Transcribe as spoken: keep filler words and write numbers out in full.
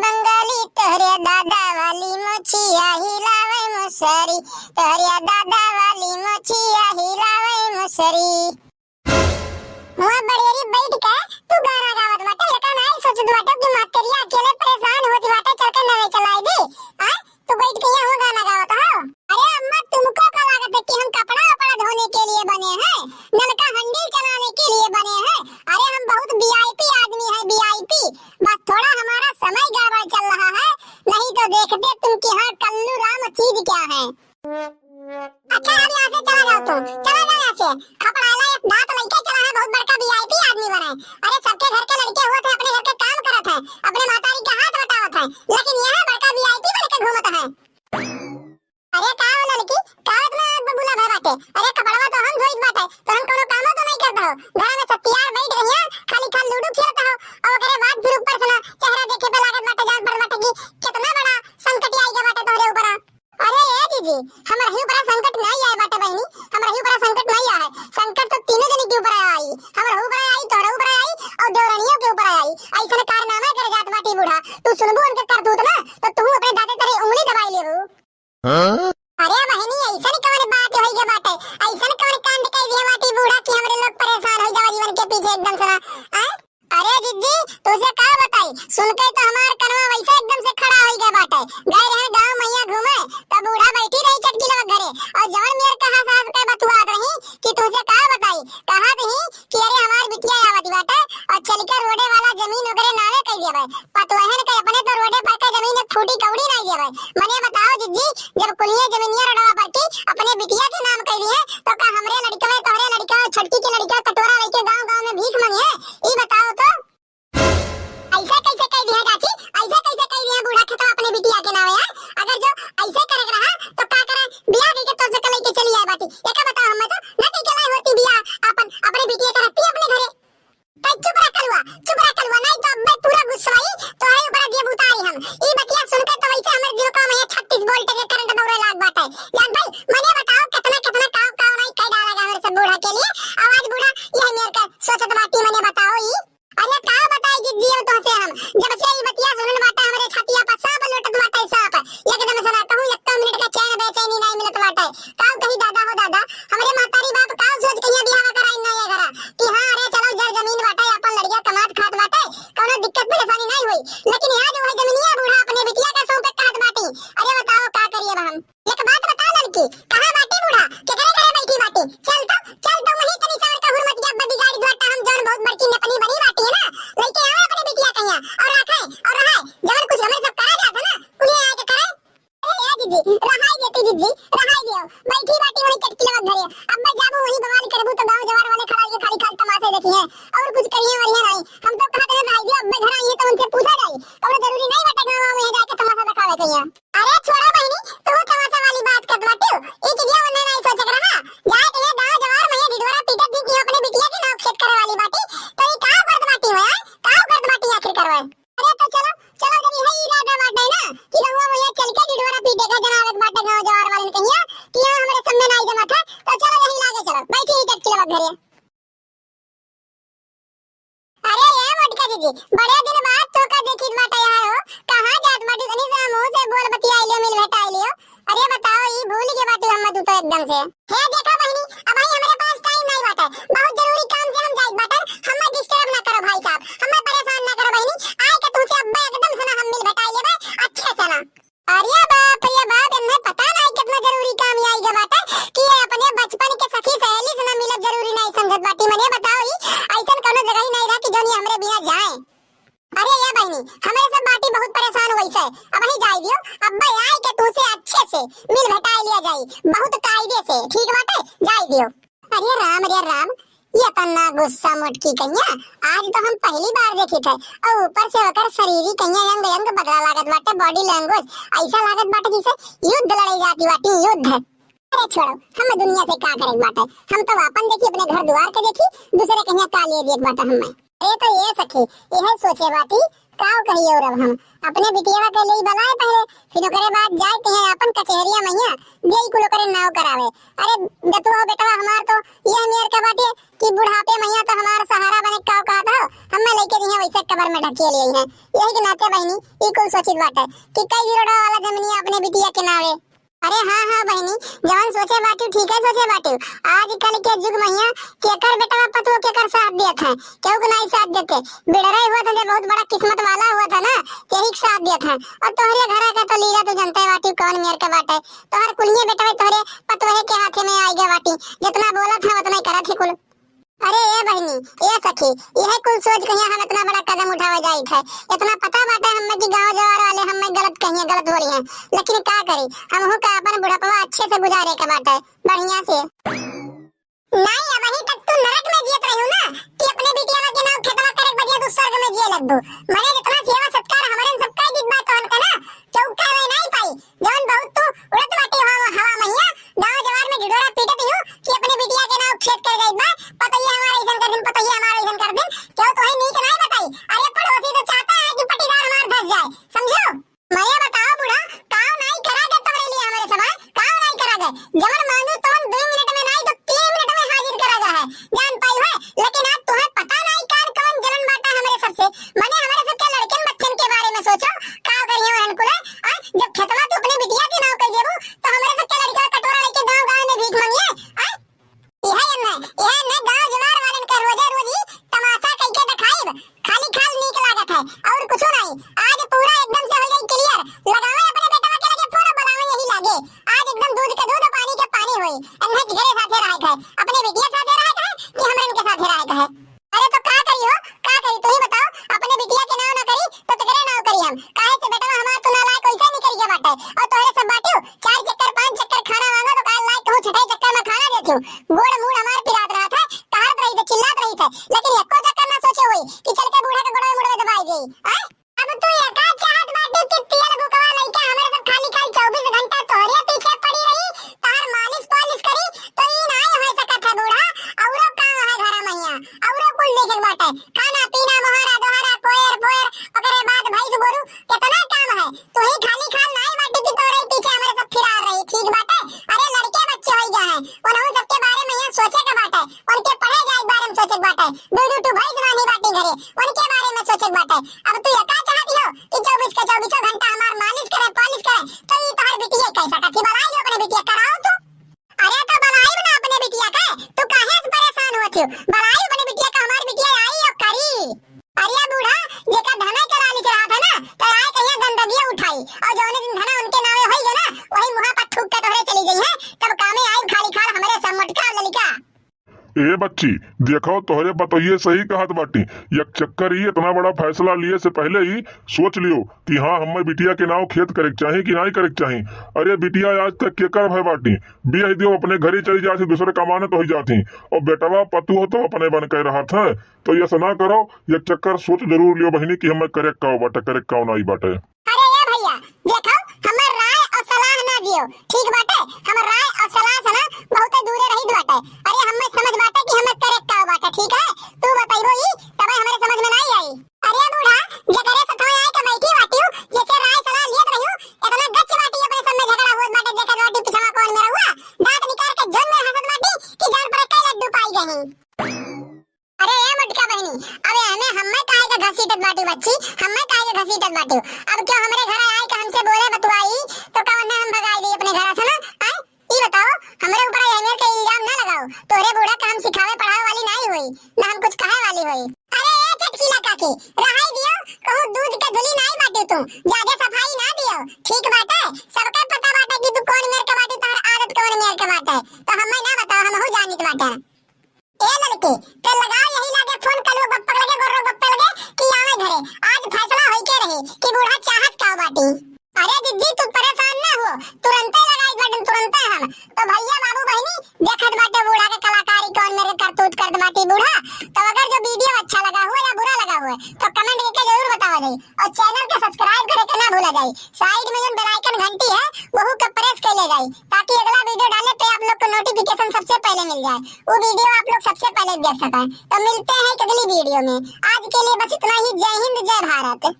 बंगाली तोहरे दादा वाली मोछिया हिलावे मुसरी, तोहरे दादा वाली मोछिया हिलावे मुसरी। हुआ बड़ेरी बैठ के तू गाना गावत बाटे, एका नाई सोचत बाटे कि महतरिया अकेले परेशान होत बाटे, चल के नवे चलाई दे। आय, तू बैठ के यहाँ गाना गावत हो। अरे अम्मा, तुमको क्या लागत है कि हम कपड़ा वपड़ा धोने के लिए बने हैं, नल का हैंडल चलाने के लिए बने हैं? अरे हम बहुत वीआईपी आदमी हैं, वीआईपी। बस थोड़ा हमारा समय गड़बड़ चल रहा है, नहीं तो देखते तुम कि हाँ कल्लू राम चीज क्या है। अच्छा, अब यहाँ से चला जाओ तुम, चला जाओ यहाँ से। खपड़ाला एक दांत लइके चला है, बहुत बड़का वीआईपी आदमी बने। अरे सबके घर के लड़के होत है, अपने घर के काम करत है, अपने महतारी के हाथ बटावत है, लेकिन यहाँ बड़का वीआईपी बन के घूमत है। अरे का हो लड़की, का इतना बबूला भय बाटे? अरे कपड़वा तो हम धोइत बाटे, तो हम कोनो कामो तो नहीं करत हो। घर में सत्तियार बैठ गइया, खाली खाल लूडो खेलत हो, और ओकरे बाद फिर ऊपर से ना चेहरा देखे पे लागत बाटे, जान पड़त बाटे कि कितना बड़ा संकट आई गया बाटे तोहरे ऊपर। अरे ए जीजी, हमरही ऊपर संकट नहीं आए बाटे बहिनी, हमरही ऊपर संकट नहीं आए। संकट तो तीनों जने के ऊपर आई, हमरहू ऊपर आई, तोहरहू ऊपर आई, और देवरनियों के ऊपर आई। ऐसन कारनामा करे जात बाटी बूढ़ा, तू सुनबू उनके करतूत ना, तो तू अपने दांते तरे उंगली दबाई लेबू। हाँ? अरे बहिनी, ऐसन कौन बात होई गे बाटे? ऐसन कौन कांड कर दिया बाटी बूढ़ा कि हमरे लोग परेशान हो जावा जीवन के पीछे एकदम से ना? आय? अरे जिज्जी, तुझे का बताई, सुन के तो हमार कनवा वैसे एकदम से खड़ा होई गे बाटे। गए रहे गाँव मैया घूमे, तो बूढ़ा बैठी रही चटकी लगा घरे, और जवन मेर कहा सास के बतुआत रही कि तुझे का बताई, कहा रही कि अरे हमार बिटिया आवत बाटे, और चल के रोडे वाला जमीन ओकरे नावे कई देबे। पतोहन के अपने तो रोडे पर के जमीन एक फूटी कौड़ी नहीं देवे। मने बताओ जिज्जी, जब कुलिये जमीनिया रोडवा पर की अपने बिटिया के नाम कइली है, तो का हमरे लड़का में, तोहरे लड़का में, छोटकी के लड़का कटोरा लेके गांव गांव में भीख मांगे है? ई बताओ तो। ऐसा कैसे कह दिया चाची? ऐसा कैसे कह दिया बूढ़ा खेतवा अपने बिटिया के नावे है? अगर जो ऐसे करे रहा तो का करे? बियाह के तो जक लेके चली आए बाटी। एका बताओ, हमें तो ना कह के लाई होती बियाह अपन, अपने बिटिया के रखती अपने घरे। तै चुप रह कलुआ, चुप रह कलुआ, नहीं तो अब्बे पूरा गुस्साई, तोहरे ऊपर देब उतारी हम। ई बतिया सुनके तो वैसे हमरे दिमाग में छत्तीस वोल्ट के करंट दौड़े लाग बाटे। जान भाई, मने बताओ कितना, कितना काव, काव नहीं कह डाला हमरे सब बूढ़ा के लिए। आवाज बूढ़ा, यह मेर के सोचत बाटी, मने बताओ ई। अरे का बताई जिज्जी अब तोहसे हम, जब से ई बतिया सुनल बाटे हमरे छतिया पर सांप लोटत बाटे सांप। एकदम से ना कहूँ, एक मिनट का चैन बेचैनी नहीं मिलत बाटे। काव कही दादा हो दादा, हमरे महतारी बाप काव सोच के यहाँ बियाह कराई ना ये घरा। कि हाँ, अरे चलो, जर जमीन बाटे, अपन लड़िया कमात खात बाटे, कौनो दिक्कत परेशानी नहीं हुई। लेकिन यहाँ जो है जमीनिया बूढ़ा अपने बिटिया का सौंपे कहत बाटी। अरे बताओ, का करिए अब हम? एक बात बता लड़की, कहाँ बाटी बूढ़ा? केकरे घरे बैठी बाटी? चल तो, चल तो, वहीं तनी सार का हुरमतिया अब बिगाड़ी दुआटा हम जौन बहुत बड़की नपनी बनी बाटी है ना, लेके आवे अपने बिटिया कहिया और रखे और रहे, जवन कुछ हमरे सब करा जात है ना, कुलिया आके करे। अरे ए दीदी, रहाई देती दीदी, रहाई दियो। बैठी बाटी वही चटकी लगा घरे। अब मैं जाबू वही बवाल करबू तो गांव जवार वाले खड़ा के खाली खाली तमाशे देखी हैं और कुछ करिए वरिए नहीं। हम तो कहते हैं रहाई दियो, अब मैं घर आई है तो उनसे पूछा जाए। कौनो जरूरी नहीं बाटे गांव में जाके तमाशा दिखावे के है। अरे छोड़ा बहनी, तू तमाशा वाली बात करत बाटू। ई चीजिया ओने नहीं सोचे के रहा। जाए के ये गांव जवार में ये ढिढोरा पीटत दिन की अपने बिटिया के नाव खेत करे वाली बाटी। तो ई का करत बाटी हो यार? का करत बाटी आखिर करवे? अरे तो चलो, चलो, जब यही इरादा बाटे ना कि रहुआ भैया चल के ढिढोरा पीटे का जनावत बाटे गांव जवार वालन कहिया कि यहाँ हमरे सब में नाई जमा था, तो चलो यही लागे चलो, बैठी ही चटकी लगा घरे। अरे ए मोटका दीदी, बड़े दिन बाद तोका देखित बाटे यार हो, कहाँ जात बाटू? तनी से मुंह से बोल बतियाई लियो, मिल भेटाई लियो। अरे बताओ, ई भूल के बाटू हम तू तो एकदम से। हे देखा बहिनी, अबही हमरे पास टाइम नहीं बाटे, बहुत जरूरी काम से हम जाइत बाटन, हमें डिस्टर्ब ना करो भाई साहब, हमें परेशान ना करो बहिनी, आए के तुमसे अब्बे एकदम से ना हम मिल भेटाई लेबे, अच्छे से ना। अरे बाप रे बाप, इन्हें पता नहीं कितना जरूरी काम ही आई गया बाटे कि ये अपने बचपन के सखी सहेली से ना मिलब जरूरी नहीं समझत बाटी। मने बताओ ही, ऐसन कोनो जगह ही नहीं रहा कि जोन ये हमरे बिना जाए। अरे ये बहिनी, हमरे सब बाटी बहुत परेशान हुई से, अबही जाए दियो, अब्बे आए के तुमसे अच्छे से मिल भेटाई लिया जाई, बहुत कायदे से, ठीक बाटे, जाए दियो। अरे राम, अरे राम, ये तना गुस्सा मोटकी कहिया, आज तो हम पहली बार देखित है, और ऊपर से ओकर शरीर ही कहिया अंग अंग बदला लागत बाटे, बॉडी लैंग्वेज ऐसा लागत बाटे जैसे युद्ध लड़ाई जाती बाटी, युद्ध। अरे छोड़ो, हम दुनिया से का करे बाटे, हम तो आपन देखी, अपने घर द्वार के देखी, दूसरे कहिया का लिए दिए बाटे हमें। अरे तो ये सखी, यह सोचे बाटी काव कही और अब हम अपने बिटिया के लेई बलाए पहले, फिर ओकरे बाद जाए के है अपन कचहरिया मइहाँ, देई कुल ओकरे नाव करावे। अरे दतुआ हो बेटवा हमार तो यह मेर के बाटे कि बुढ़ापे मइहाँ तो हमार सहारा बने काव कहत हो, हम्मे लइके दिहे वैसे कबर में ढकेल लिहे हैं। यही के नाते बहिनी ई कुल सोचित बाटे कि कई करोड़ वाला जमीनिया अपने बिटिया के नावे। अरे हाँ, हाँ बहिनी, जवन सोचे बाटिउ, ठीक है सोचे बाटिउ। आजकल के जुग मइहाँ केकर बेटवा पतुआ केकर साथ देत है, केहू के नाई साथ देते। बिड़रे हुआ था जे बहुत बड़ा किस्मत वाला हुआ था ना, यही के साथ देत है। और तोहरे घरा का तो लीला तू जनते बाटिउ कौन मेर के बाटे। तोहर कुलिये बेटवा तोहरे पतुआ के हाथे में आई गए बाटी, जितना बोलत है उतना ही करत ही कुल। अरे ए बहिनी, ए सखी, यह कुल सोच के हम इतना बड़ा कदम उठावे जाइत है। इतना पता बाटे हम्मे कि गाँव जवार वाले हम्मे गलत कहिए, गलत बोली हैं, लेकिन का करी, हमहू का अपन बुढ़ापवा अच्छे से गुजारे के बाटे, बढ़िया से। नाई, अबही तक तू नरक में जियत रहियो ना कि अपने बिटिया के नाव खेतवा करे के बजाय तू स्वर्ग में जिए लगबू। मने जितना सेवा सत्कार हमरे सब कह दीत बा तोहन का ना, केहू कहवे नाई पाई। जवन बहुत तू उड़त बाटी हवा, हवा मइहाँ, गाँव जवार में ढिढोरा पीटत हूँ कि अपने बिटिया के नाव खेत कर गई बा, पतोहिया हमार ऐसन कर दिन, पतोहिया हमार ऐसन कर दिन, केहू तोहे नीक नाई बताई। अरे पड़ोसी तो चाहता है कि पटीदार हमार धस जाए, समझो? मने बताओ बूढ़ा, काव नाई करा दे तोहरे लिए हमरे समाज, काव नाई करा दे। जवन मांगू तवन दो मिनट में नाई तो तीन मिनट में हाजिर करा जा है, जान पाई है। लेकिन आज तुम्हें पता नाई कान कवन जलन बाटा हमरे सबसे, मने हमरे सबके लड़कन बच्चन के बारे में सोचो, का करिए ओहन कुले। आ, जब खेतवा तू अपने बिटिया के नाव कर देबू, तो हमरे सबके लड़का कटोरा लेके गाँव गाँव में भीख मांगिए। आ, यह न, यह न गाँव जवार वालन का रोजे रोजी तमाशा कइके देखाइब, खाली खाल नीक लागत है और कुछ नहीं। आज पूरा एकदम से हो जाई clear। लगावे अपने बेटवा के लगे फोन, बुलावे यही लागे। आज एकदम दूध के दूध, पानी के पानी होई। अन्हे केकरे साथे रहे के है, अपने बिटिया साथे रहे के है कि हमरे इनके साथे रहे के है? अरे तो का करी हो, का करी, तू ही बताओ। अपने बिटिया के नाव ना करी तो केकरे नाव करी हम? काहे से बेटवा हमार तो नालायक वैसे निकल गया बाटे। और तोहरे सब बाटियो, चार चक्कर, पांच चक्कर खाना मांगो तो काहे लायक कहूँ छठे चक्कर में खाना देती हूँ। गोड़ मूड़ हमार पिरात रहत है, कहत रही थे, चिल्लात रही थे, लेकिन एको चक्कर ना सोचे हुई कि चल के बूढ़ा के गोड़वे मुड़वे दबाई गई। आय? अब तू एका चाहत बाटी कि तेल बुकवा लइका हमरे सब खाली खाली चउबीस घंटा तोहरे पीछे पड़ी रही, तोहर मालिश पालिश करी, तो ई नाय हो सकत है बूढ़ा। औरो काम है घर मइहाँ, औरो कुल देखे के बाटे, खाना पीना, मोहारा दोहारा, कोयर फोयर, ओकरे बाद भैंस गोरू, कितना काम है। तू ही खाली खाल नाय बाटी कि तोहरे पीछे हमरे सब फिरार रही, ठीक बाटे। अरे लड़के बच्चे हो गए हैं, उन्हों सबके बारे में यहाँ सोचे के बाटे, उनके पढ़े जाए के बारे में सोचे के बाटे। दू दू टू भैंस बांधी बाटी घरे, उनके बारे में सोचे के बाटे। अब तू एका चाहती हो कि चउबीस के चउबीसों घंटा हमार मालिश करे, पालिश करे, तो ई तोहर बिटिया कह सकत थी? बुलाई लो अपने बिटिया, कराओ तू। अरे तो बुलाई ना अपने बिटिया के, तू काहे से परेशान होत हो? बुलाई अपने बिटिया के, हमार बिटिया आई और करी। अरे बूढ़ा, जेका धना के लालच रहत है ना, तो आए कहिया गंदगिया उठाई, और जौने दिन धना उनके नावे होई गया ना, वही मुहा पर थूक के तोहरे चली गई है, तब कामे आई खाली खाल हमरे सब मोटका ललिका। ए बच्ची, देखो तोहरे पतोहिए सही कहत बाटी। एक चक्कर ही इतना बड़ा फैसला लिए से पहले ही सोच लियो कि हाँ, हमें बिटिया के नाव खेत करे के चाही कि नाई करे के चाही। अरे बिटिया आज तक केकर भय बाटी, बियाह दियो अपने घरे चली जाती, दूसरे कमाने तो ही जाती, और बेटवा पतु हो तो अपने बन के रहत है। तो ये ना करो, एक चक्कर सोच जरूर लियो बहिनी कि हमें करे के काव बाटे, करे के काव नाई बाटे। अरे ए भैया, देखो, हमर राय और सलाह ना दियो, ठीक बाटे? हमर राय और सलाह से ना बहुत दूरे रहित बाटे। अरे हमें समझ बाटे कि हमें करे का बाटे, ठीक है? तू बतइबो ई, तबे हमरे समझ में नाई आई। अरे बूढ़ा, जेकरे सथवा आए के बैठी बाटियो, जेसे राय सलाह लियत रहियो, इतना गच बाटी अपने सब में झगड़ा होत बाटे, देखत बाटी पिछवा कौन में रहुआ, दांत निकाल के जोन में हंसत बाटी कि जान पर कई लड्डू पाई गई। अरे ए मोटका बहिनी, अबे हमें, हमें काहे के घसीटत बाटी बच्ची, हमें काहे के घसीटत बाटी? अब क्यों हमरे घर आए के हमसे बोले बतुआई, तो कवन हम भगाई दी अपने घर से ना? आए, ई बताओ, हमरे ऊपर अहमियत का इल्जाम ना लगाओ। तोरे बूढ़ा का हम सिखावे पढ़ावे वाली नाई होई, ना हम कुछ कहे वाली होई। अरे ए चटकीला काकी, रहाई दियो, कहूँ दूध के धुली नाई बाटे तू, ज्यादा सफाई ना दियो, ठीक बाटे? सबके पता बाटे कि तू कौन मेर के बाटे, तोहर आदत कौन मेर के बाटे, तो हमें ना बताओ, हमहू जानित बाटे। ए लड़के, ते लगाओ यही लागे फोन कलुआ बप्पा लगे, गोर्रो बप्पा लगे कि आवे घरे। आज फैसला होई के रही कि बूढ़ा चाहत का बाटी। अरे जिज्जी, तू परेशान ना हो, तुरंते लगाई बटन, तुरंते हम। तो भैया, बाबू, बहिनी, देखत बाटे बूढ़ा के कलाकारी, कौन मेर के करतूत करत बाटी बूढ़ा। तो अगर जो video अच्छा लगा हुआ या बुरा लगा हुआ, तो comment करके जरूर बतावा जाई। और channel के subscribe करे के ना भूला जाई। Side में जो bell icon घंटी है, वहू के press कर ले जाई, ताकि अगला video डाले पे आप लोग को notification सबसे पहले मिल जाए, वो video आप लोग सबसे पहले देख सकें। तो मिलते हैं एक अगली video में, आज के लिए बस इतना ही। जय हिंद, जय भारत।